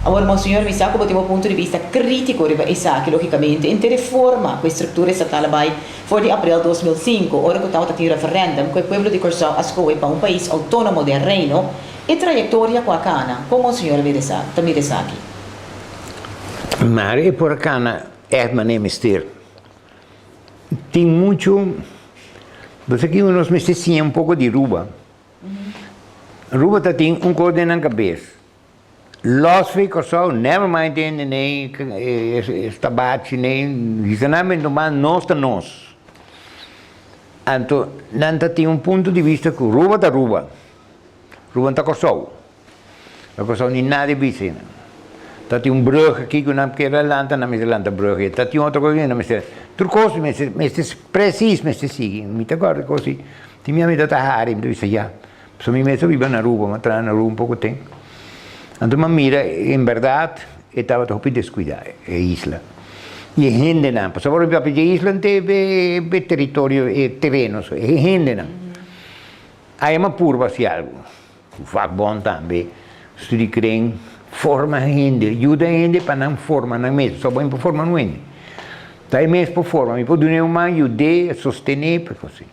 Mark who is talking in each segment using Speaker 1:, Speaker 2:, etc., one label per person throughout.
Speaker 1: Awor, Monseñor, mi sa ku bo tin bo punto di bista krítiko riba esaki, lógikamente, henter e forma ku e struktura estatal a bai for di aprel 2005, ora ku tabata tin referèndum ku e pueblo di Kòrsou a skohe pa un pais outónomo den Reino, e trayektoria ku a kana. Kon Monseñor a mira esaki, ta mira esaki?
Speaker 2: Mari e por a kana ègt manera mester. Tin muchu, bo sa kico nos mester siña un poco di Ruba. Ruba ta tin un cos den nan cabes, los fi Corsou, never mind tende nei stabachi nei, bisa nan bento mas nos ta nos. Anto nan ta tin un punto di vista cu Ruba ta Ruba, Ruba no ta Corsou. No kosou ni nada bisa einan. Ta tin un brug aki ku nan kier a lanta, nan mester lanta brug ei. Ta tin otro kos aki, nan mester. Tur kos mester mester presis mester sigui. Mi ta kòrda kos ei. Tin mi ta ta hari, mi ta bisa ya. Pasobra mi mes a biba na Aruba, mi a traha na Aruba un poko tempu. Anto mi a mira, en bèrdat e tabata hopi deskuidá e isla. I e hendenan, pasobra ora mi papia di e isla no ta e teritorio, e tereno so, e hendenan. Ai mi a purba hasi algu. Vakbond tambe studi kren forma hende, yuda hende pa nan forma nan mes, pasobra bo no por forma un hende, ta e mes por forma, mi por dun'e un man, yud'e, sosten'e, pero si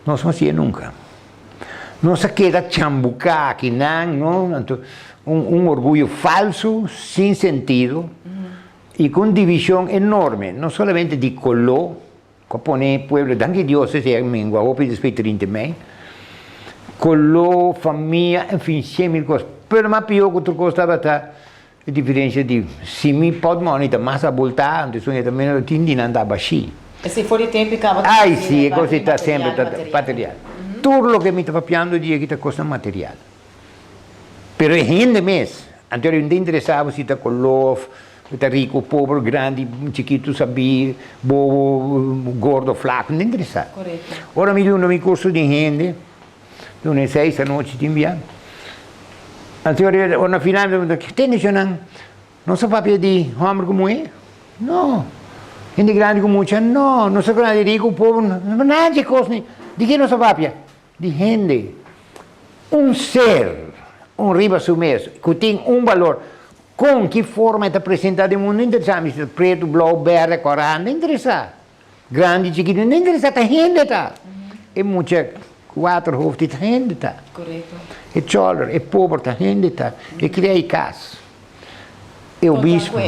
Speaker 2: nos no hasi'e nunka. Nos a keda chambuká akinan, no, anto un orguyo falso, sin sentido, i ku un divishon enorme, no solamente di koló, Cu a pone e pueblo, danki Dios esey a mengua hopi despues di 30 mei, color, famia, en fin, cien mil cos. Pero mas pio cu tur cos tabata e diferencia di si mi portmoney ta mas abulta, anto esun e ta menos, tin di nan ta bashi.
Speaker 1: Esey for di tempo y caba ta
Speaker 2: Ay si, e cos ey ta semper ta material. Tur loke mi ta papiando di aki ta cosnan material. Pero e hende mes, anto no ta interesa bo si ta color, bo ta rico, pober, grandi, chikitu, sabí, bobo, gordo, flaco, no ta interesa. Ora mi duna mi curso di hende, duna e seis anochi tin bia, anto ora na final mi ta puntra, tende shownan, nos ta papia di homber cu muher? No. Hende grandi cu mucha? No. Nos ta papia di rico, pober? No, nada di e cosnan, di ke nos ta papia? Di hende, un ser, un riba su mes, ku tin un balor, kon ki forma e ta presentá den mundu no interesá mi si ta pretu, blou, bèrdè, kòrá, no interesá, grandi, chikitu, no interesá, ta hende ta. E mucha ku water hoofd ta hende ta. E chòler, e pober ta hende ta. E kria e kas, e obispo.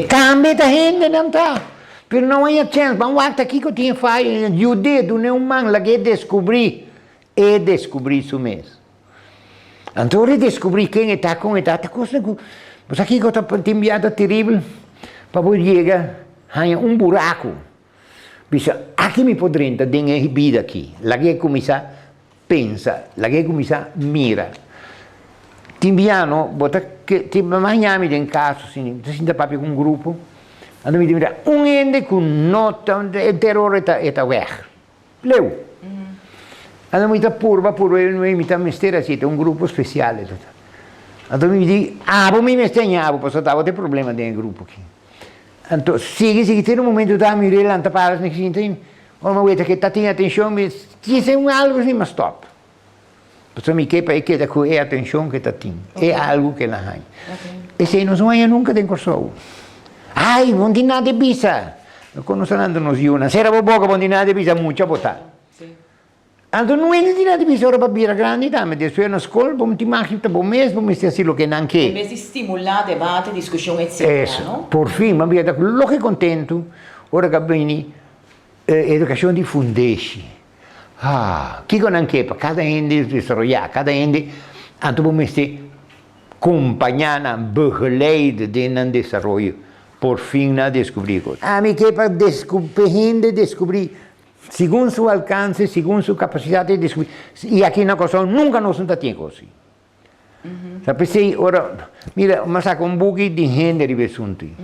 Speaker 2: Tambe ta hendenan ta. Pero no haña chèns, ban wak ta kiko tin e faya, yud'é, dun'é un man, lag'é deskubrí, e deskubrí su mes. Anto ora e deskubrí ken e ta, kon e ta, ta kosnan ku, bo sa kiko ta tin bia ta teribel pa bo yega haña un buraku, bisa, aki mi por drenta den e bida aki, lag'é kuminsá pensa, lag'é kuminsá mira. Tin biano bo ta ke tin maña mi den kaso si mi ta sinta papia ku un grupo, anto mi ta mira un hende ku no ta e teror e ta e ta wèg, leu. Anto mi ta purba purba i mi ta mester hasi ta un grupo spesial e ta ta. Anto mi di abo mi mester haña abo pasobra tabata e problema den e grupo aki. Anto sigui sigui te un momento ta mi lanta para mi sinta Ora mi weta ke ta tin atenshon mi dise un algu asina mi stop. Pasobra mi ke pa e keda ku e atenshon ke ta tin, e algu ke el a haña. Esei nos no haña nunka den Kòrsou. Ai, bo no tin nada di bisa. No konosé nan nos yunan. Sera bo boka, bo no tin nada di bisa, mucha bo ta. Anto no hende tin nada di bisa ora bo a bira grandi tambe. Despues na skol bo tin mag ta bo mes, bo mester hasi loke nan ke.
Speaker 1: En bes di stimulá debate, diskushon, etcetera,
Speaker 2: Eso.
Speaker 1: no?
Speaker 2: Por fin, mi a bira ta loke kontentu ora ku a bini Edukashon di fundeshi. Ha, kiko nan ke pa kada hende desaroyá, kada hende, anto bo mester kompañá nan, begeleid den nan desaroyo. Por fin nan a deskubrí kos. Ami ke pa pa e hende deskubrí segun su alkanse, segun su kapasidat e deskubrí. I aki na Kòrsou nunka nos no ta tin e kos ei. Ta p'esei ora, mira, mi a saka un buki di hende riba e asuntu ei.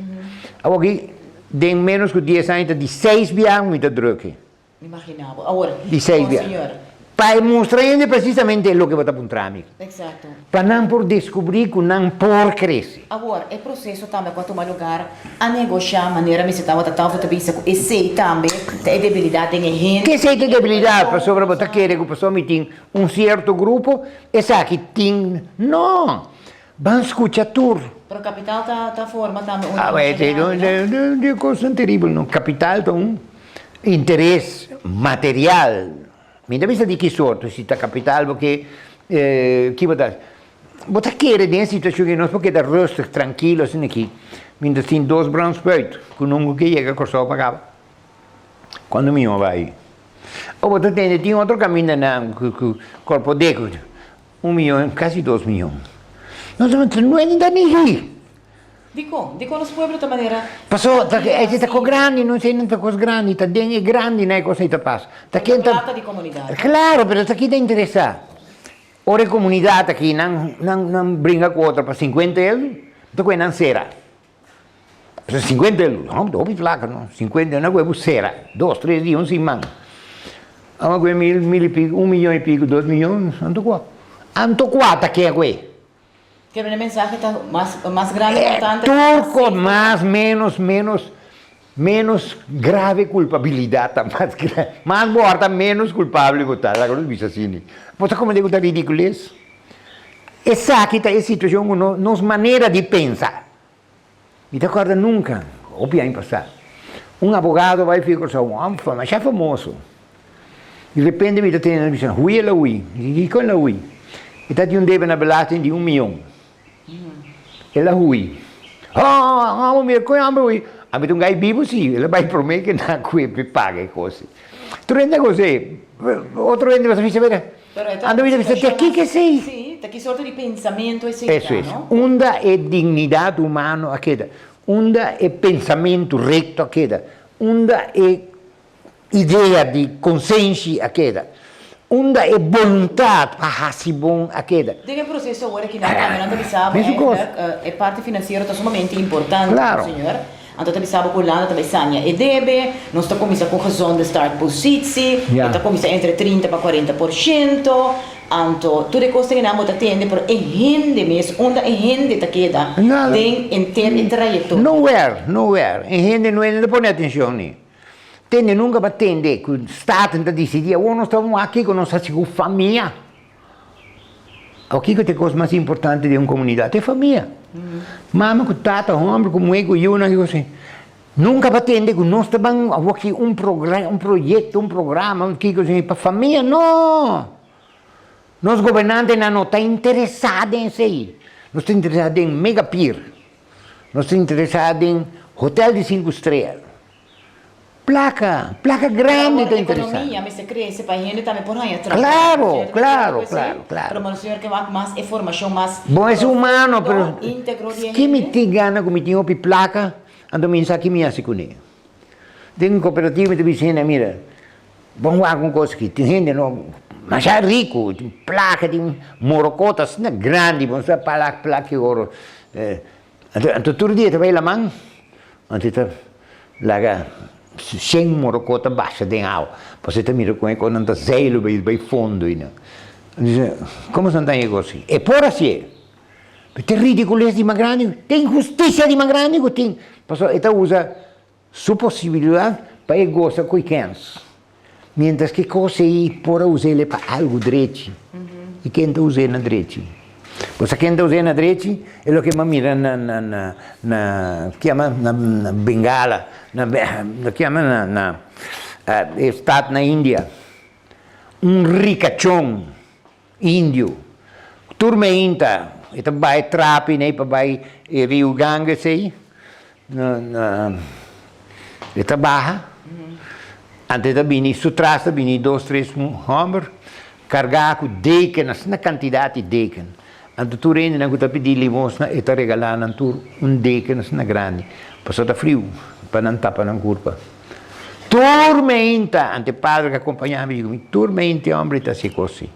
Speaker 2: Awoki den ménos ku dies aña ta di seis biaha ku mi ta druk ei.
Speaker 1: Imaginá bo. Awor,
Speaker 2: Di seis biaha.
Speaker 1: Monseñor.
Speaker 2: Pa e mustra hende presisamente loke bo ta puntra mi.
Speaker 1: Eksakto.
Speaker 2: Pa nan por deskubrí ku nan por krese.
Speaker 1: Awor, e proseso tambe ku a tuma lugar a negoshá manera mester tabata tafel ta bisa ku esei tambe ta e debilidat den e hende.
Speaker 2: Ke esei ta e debilidat? Pasobra bo ta kere ku pasobra mi tin un sierto grupo, esaki tin, no! Ban skucha tur.
Speaker 1: Pero kapital ta ta forma tambe un
Speaker 2: Ah,
Speaker 1: masha grandi, no?
Speaker 2: Di kosnan teribel no. Kapital ta un interes material. Mi ta bisa di ki sorto, si ta kapital bo ke ki bo ta. Bo ta kere den e situashon ei nos por keda rustig, trankilo asina aki, mientras tin dos brandspùit ku nunka ke yega Kòrsou pa kaba. Cuando mi bai? O bo ta tende tin otro caminda nan cu cu Corpodeco un miyon casi 2 miyon. Nos ta no ta ni hi.
Speaker 1: Dicon? Dicon nos pueblo ta manera?
Speaker 2: Paso ta e ta cos grandi, no esey no ta cos grandi, ta den e grandi nan e cos ey ta pasa. Ta ken ta
Speaker 1: Plata di comunidad.
Speaker 2: Claro, pero ta ki ta interesa? Ora e comunidad aki nan nan nan bringa cu otro pa 50 euro, ta cu e nan cera. Pero 50 euro, no, hopi placa no, 50 euro nan cu e cera, 2, 3 dia, un siman. Amo cu e mil, mil y pico, un miyon y pico, 2 miyon, anto cua? Anto cua ta ke cu e?
Speaker 1: Pero e mensahe ta mas mas grande, importante.
Speaker 2: Tur mas menos menos menos grave culpabilidad ta mas grave. Mas bo ta menos culpable bo ta, laga nos bisa asina. Bo ta comprende cu ta ridiculez? Esaki ta e situacion cu nos, nos manera di pensa. Mi ta corda nunca, hopi aña pasa, un abogado bai fi Curaçao, un homber masha famoso. Di repente mi ta tende bisa, hui el a hui? Dicon el a hui? E ta tin un debe na belasting di 1 miyon. El a hui. Oh, oh, mira, con e homber hui? Ami ta un gai bibo si, el a bai prome cu nan cu e paga e cos. Tur hende a goza, otro hende a bisa, mira, ando mi ta bisa, te kico esey?
Speaker 1: Si, ta ki sorto di pensamento esey?
Speaker 2: Eso es.
Speaker 1: No?
Speaker 2: Unda e dignidad humano a keda? Unda e pensamento recto a keda? Unda e idea di consenshi a keda? Unda e voluntad pa haci bon a keda?
Speaker 1: Den e proceso awor aki nan tambe nan ta bisa bo
Speaker 2: Mesun cos.
Speaker 1: Eigenlijk e parti financiero ta sumamente importante, señor. Anto ta bisa bo cu Hulanda ta bay sania e debe, nos ta cuminsa cu gezonde startpositie, e ta cuminsa entre 30 pa 40%, anto tur e cosnan nan bo ta tende, pero e hende mes, unda e hende ta keda den henter e trayectoria?
Speaker 2: Nowhere, nowhere. E hende no ta pone atencion ni. Tende nunca pa tende cu Staten ta dicidi, awor nos ta aki cu nos haci cu famia. Kico ta e cos mas importante den un comunidad? E famia. Mama cu tata, homber cu muher cu yiunan cu cos. Nunca pa tende cu nos ta ban awor un un proyecto, un programa, un kico pa famia. No! Nos gobernantenan no ta interesa den esey. Nos ta interesa den mega pier. Nos ta interesa den hotel di 5 strea. Placa, placa grandi ta interesa.
Speaker 1: Economia mester crece pa hende tambe por haya trabou.
Speaker 2: Claro.
Speaker 1: Pero señor ke wak mas e formacion mas
Speaker 2: Bon, es humano, pero
Speaker 1: integro di
Speaker 2: ki mi tin gana cu mi tin hopi placa, anto mi sa ki mi haci cune. Den cooperativa mi ta bisa hende, mira, bon wak un cos aki, tin hende no masha rico, tin placa, tin morocota asina grandi, bon sa plak plak di oro. Anto tur dia ta bay laman, anto ta laga 100 morocota basha den awa, pasobra ta mira con e cosnan ta zeilu bay bay fondo eynan. Dice, como esnan ta haña e cos aki? E por hacié, pero ta ridiculez di mas grandi, ta inhusticia di mas grandi cu tin, pasobra e ta usa su posibilidad pa e goza cu e kens, mientras cu e cos ey por a us'el pa algo drechi, y ken ta us'el na drechi? Bo sa ken ta us'el na drechi? E loke mi a mira na na na na kiama na na Bengala, na na kiama na na e stad na India, un ricachon indio, tur meinta e ta bai trapi nei pa bai e riu Ganges ei, na na e ta baha, anto e ta bini su tras ta bini dos tres homber carga cu deken, asina cantidad di deken, anto tur hendenan cu ta pidi limosna e ta regala nan tur un deken asina grandi, pasobra ta friu pa nan tapa nan curpa. Tur meinta, anto e padre cu acompaña mi di cu mi, tur meinta e homber ta haci cos asi,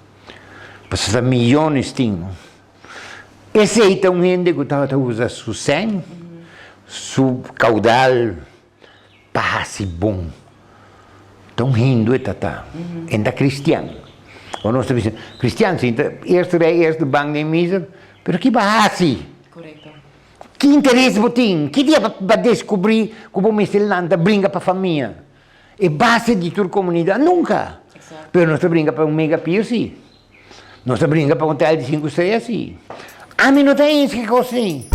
Speaker 2: pasobra ta miyones tin. Esey ta un hende cu tabata usa su sen, su caudal pa haci bon. Ta un hindu e tata, e ta cristian. Ora nos ta bisa, cristian si, ta eerste rij, eerste bank den misa, pero ki bo a haci? Ki interes bo tin? Ki dia bo a descubri cu bo mester lanta bringa pa famia? E base di tur comunidad? Nunca! Pero nos ta bringa pa un mega pier si. Nos ta bringa pa un hotel di 5 strea si. Ami no ta eens ku e kos ei.